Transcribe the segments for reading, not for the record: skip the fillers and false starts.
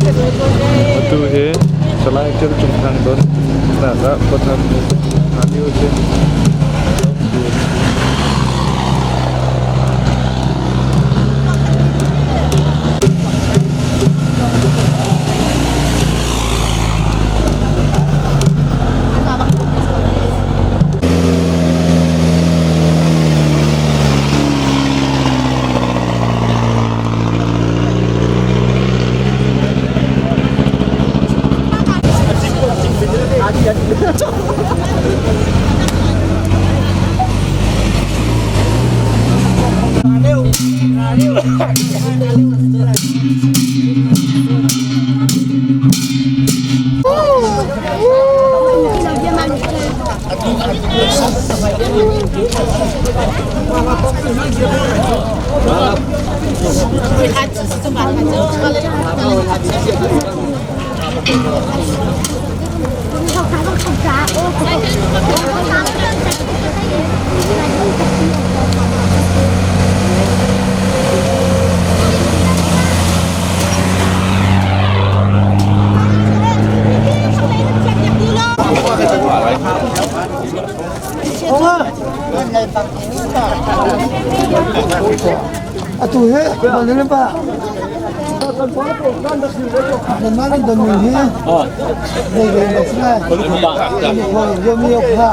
Atu hi Salai Ṭial Cung Thang don nak ah khuathar nu hna lio a si. Atu hi nan pa nan mah don mi hi nei ve lo si lai yo mi yo kha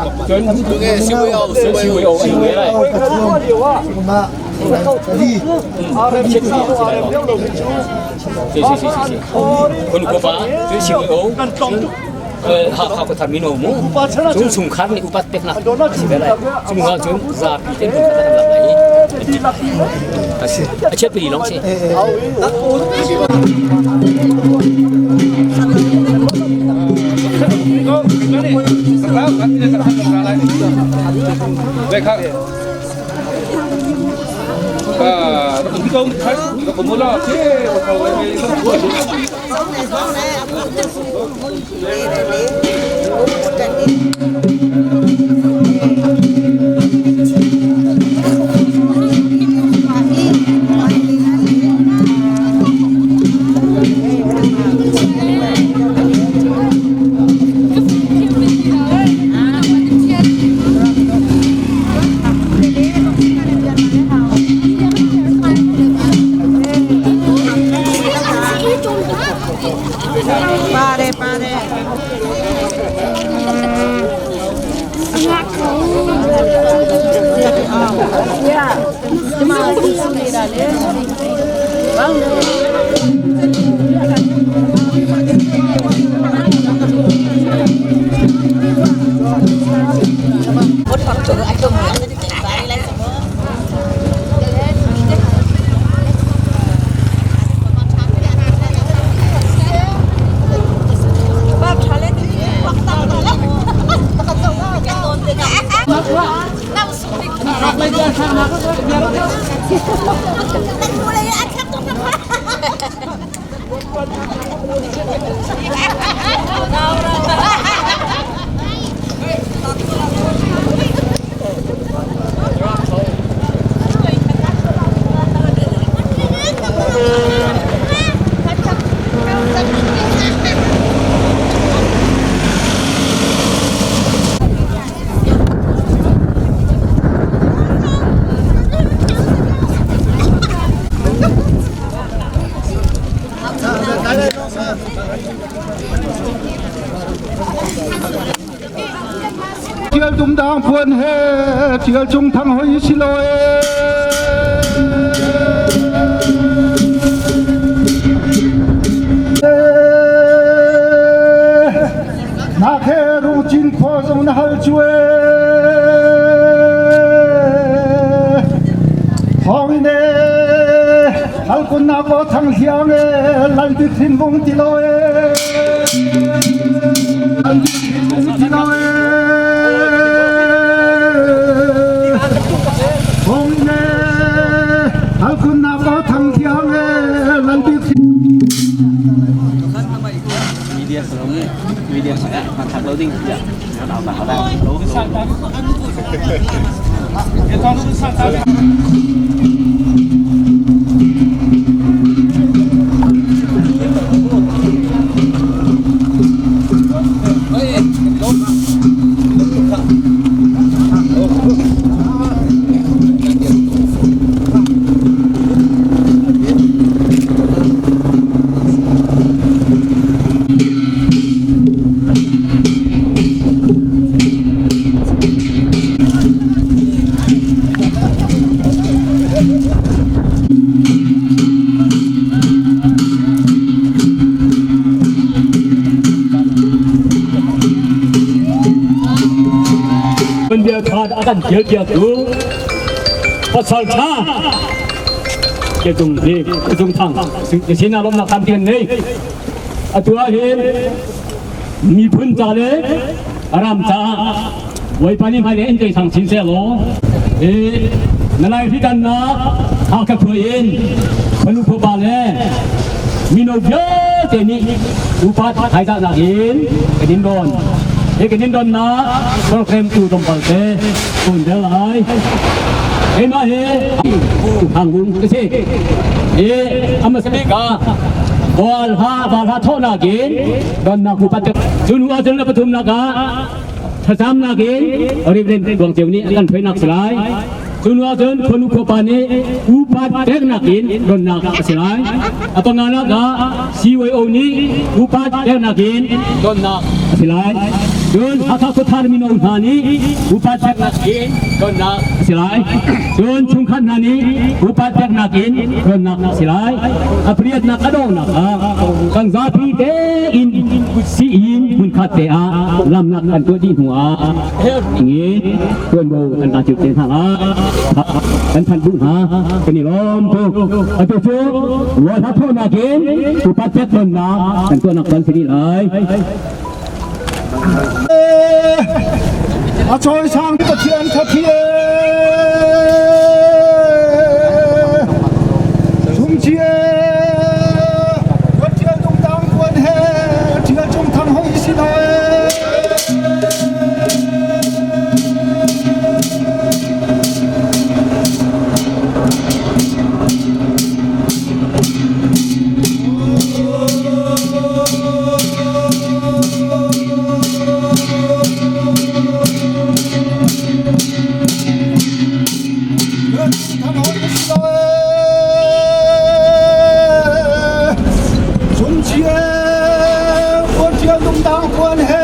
ma li Cung chungkhar nih upat peknak a si ve lai. Cung ah cun zapi te hmun khat ah kan lak lai i a si. A chiat pili lawng si. Pare, pare. Tial dum dang puan he tial cung thang hoi si lo e. Na khe rung cin khua zong na hal chu e. Thong in e hal kun na ko thang hliang e lal ti thin bung ti lo e. Lal ti thin bung ti lo e. Thong in e hal kun na ko thang hliang e lal ti thin Media salong media saya hmanthlak loading tiah a kan tialpiaktu pasal ṭha ke cung hi cung thang sinah lawmnak tampi kan ngei. Atu ah hin miphun ca le ram caah Bawipa nih hmailei in tei sang chin sehlaw hi na lai hritannak Hakha khua in khuanu khuapa le mino vialte nih upat hmaizahnak in kan in don. Hi kan in donnak program tu tlawmpal te kun del lai. Keimah hi Hangung ka si. Hi amasabik ah Baal ha baal ha thawhnak in donnak upat cun hnu ahcun a pathumnak ah thlacamnak in Reverend Buang Ceu nih a kan hruainak si lai. Cu hnu ahcun khuanu khuapa nih upat peknak in donnak a si lai. A panganak ah CYO nih upat peknak in donnak a si lai. Cun Hakha khuathar mino hna nih upat peknak in donnak a si lai. Cun chungkhat hna nih upat peknak in donnak a si lai. A pariatnak a donghnak ah kan zapi tein siin hmunkhat te ah lamnak kan tuah dih hnu ah ngin tuanvo kan ta cio te hna kan thanh duh hna kan i lawm tuk. Atu cu rualha thawhnak in upat pek tonnak kan tuahnak kan si dih lai. A cawisang Pathian thathi Sumchie Tial tung tang puan he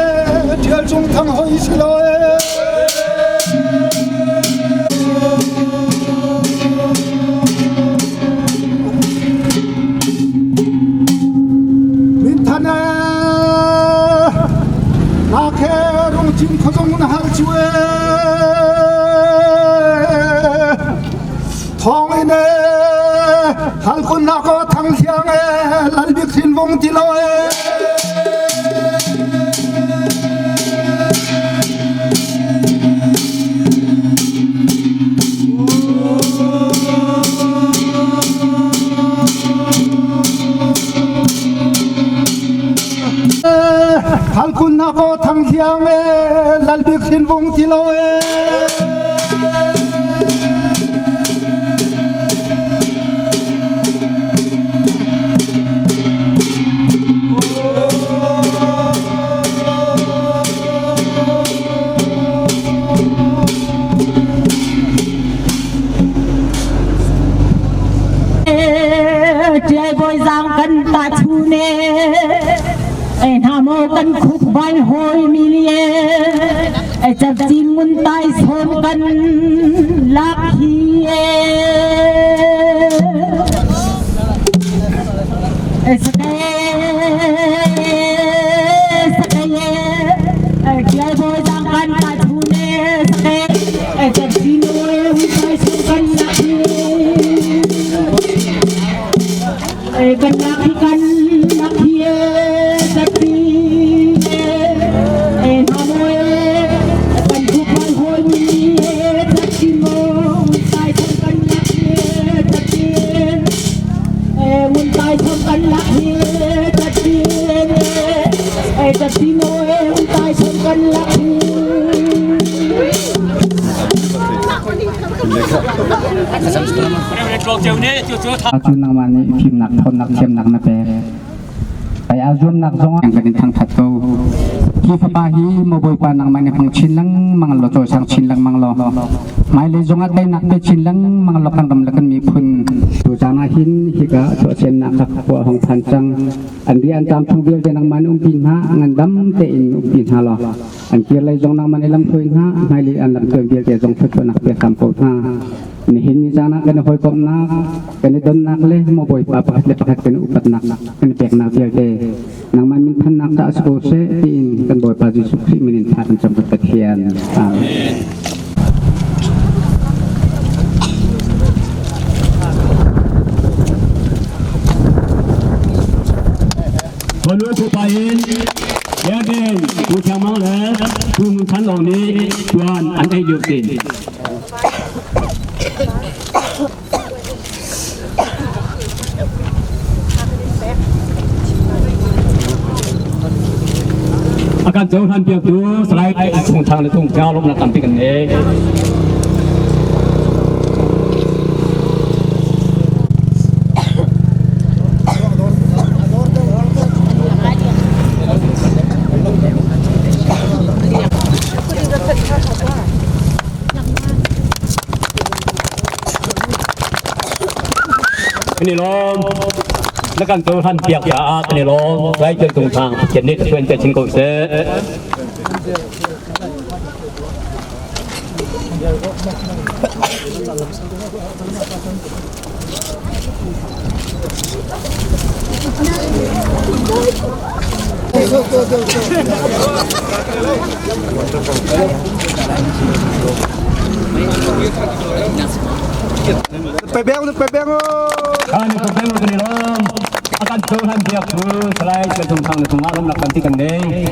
Tial cung thang hoi si lai. Minthana Nakhe rungcin khozong na har chu e Thong in e Halkun na ko thang thiang e Lalbik thin vong ti lo e Halkun na ko thang thiang e Lalbik thin vong ti lo e. Ṭial bawi zaang kan ta chu ne e hna maw kan khuk vai hawi mi lie e cacin ngun tai sawm kan lak hi e e sake sake e ṭial bawi zaang kan ta chu ne sake e cacin ngun tai sawm kan lak hi Kan lak hi kan lak hi e cati e hna maw e kan khupal hawi mi e cati maw tai thong kan lak hi e cati e ngun tai thong kan lak hi e cati e cati maw e ngun tai thong kan lak hi. Cu nangmah nih fimnak ṭhawnnak thiamnak na pek. Pai aa zuamnak zongah kan in thangṭhat ko. Hi fapa hi maw Bawipa nangmah nih hmang chin lengmang law cawisang chin lengmang law hmailei zongah teinak pe chin lengmang law kan ram le kan miphun tuzaan ah hin hika chuahsemnak kha khua hong phan cang. An rian tam chung vialte nangmah nih umpi hna ngandam tein umpi hna law an kir lei zong nangmah nih lamhruai hna hmailei an lamhruai vialte zong thluachuahnak pek hram ko hna. Nihin ni caan ah kan i hawikomhnak, kan i donnak le maw Bawipa pakhat le pakhat kan i upatnak, kan i peknak vialte nangmah min thannak caah si ko seh tiin kan Bawipa Jesuh Khrih min in thla kan cam kan Pathian. Amen. pa in Kevin Pu Thiang Mang le Pu Ngun Than Aung nih tuan an ei lio sin. A kan cohlan piaktu Salai Chung Thang le Tung Thang lawmhnak tampi kan ngei. Kan i lawm. Na kan cohlan piak caah kan i lawm. Lai Cel Tung Thang Pathian nih thluachuah in pe chin ko seh. Akan cohlan piak tu Salai Cel Tung Thang na cungah lawmnak tampi kan ngei.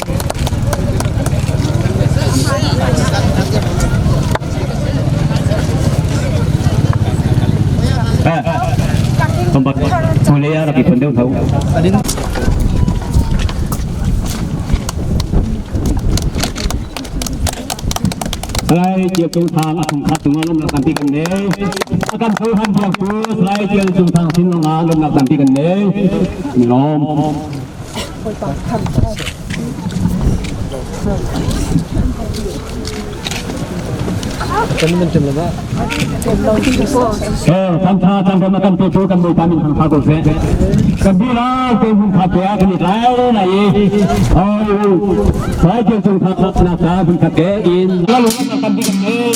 Tempat kuliah lagi pendeu tahu. Salai Cel Cung Thang a chungkhat cungah lawmnak tampi kan ngei. A kan cohlan piaktu Salai Cel Cung Thang sin lawngah lawmnak tampi kan ngei. Mi lawm. Thamtha thamram a kan petu kan Bawipa min thangtha ko seh. Kan bi lai te hun kha te ah kan i tlai lai i Sai Cel Cung Thang nak ca hun khat te in lalu kan bi kan ngei.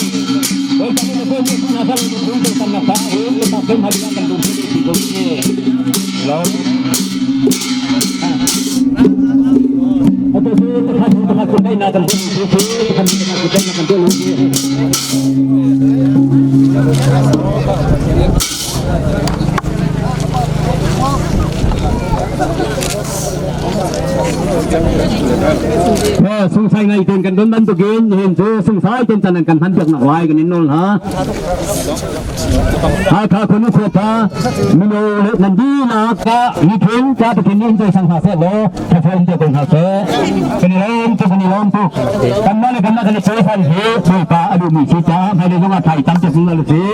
Bawipa nih na ko ni na sal lu tu kan nak ca in ta sem hadi kan lu ti ko ni. Lo. Atu tu takhat takhat kun na kan tu tu takhat takhat kun na kan tu Sungsai ngai ten kan don bantukin nihin cu sungsai ten can an kan hman piak nak lai kan in nawl hna. Hakha khua khuapa mino le nan dinak ka miphun ka Pathian nih in cawisang hna seh law thluachuah in pe ko hna seh. Kan i lawm tuk kan i lawm tuk. Kanmah le kanmah kan i cawisan hi Bawipa a duhmi si caah hmailei zongah tha i tam tuk zungzal u sih.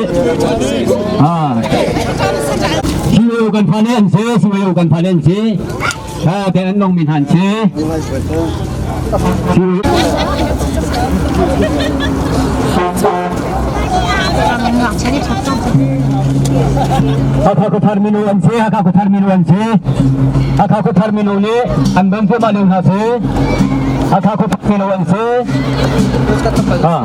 CYO kan phan an si, CYO kan phan an si. Ha te an nong min han si. Hakha khuathar minu an si, Hakha khuathar minu an si. Hakha khuathar minu nih an ban cuahmah lio hna si. Hakha khuathar minu an si. Ha.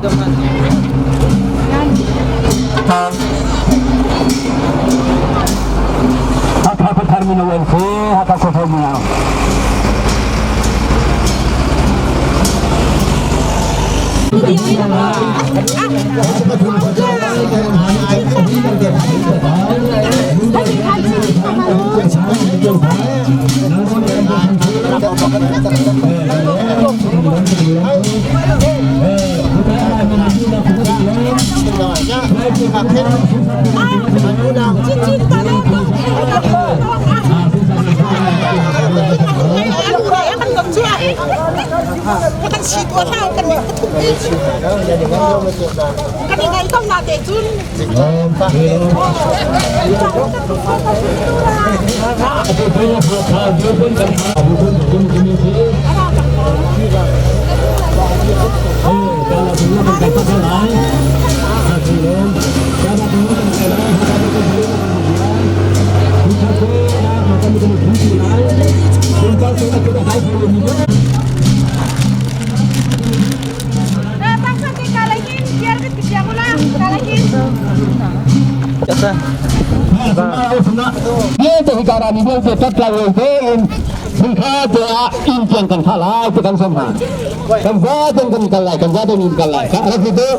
Hakha khuathar minu an si, Hakha khuathar minu. Kan si tua hau kan ni pathum ti kan i ngai ko na te cun Kan za kan kal lai, kan za in kal lai. Ka rak itu.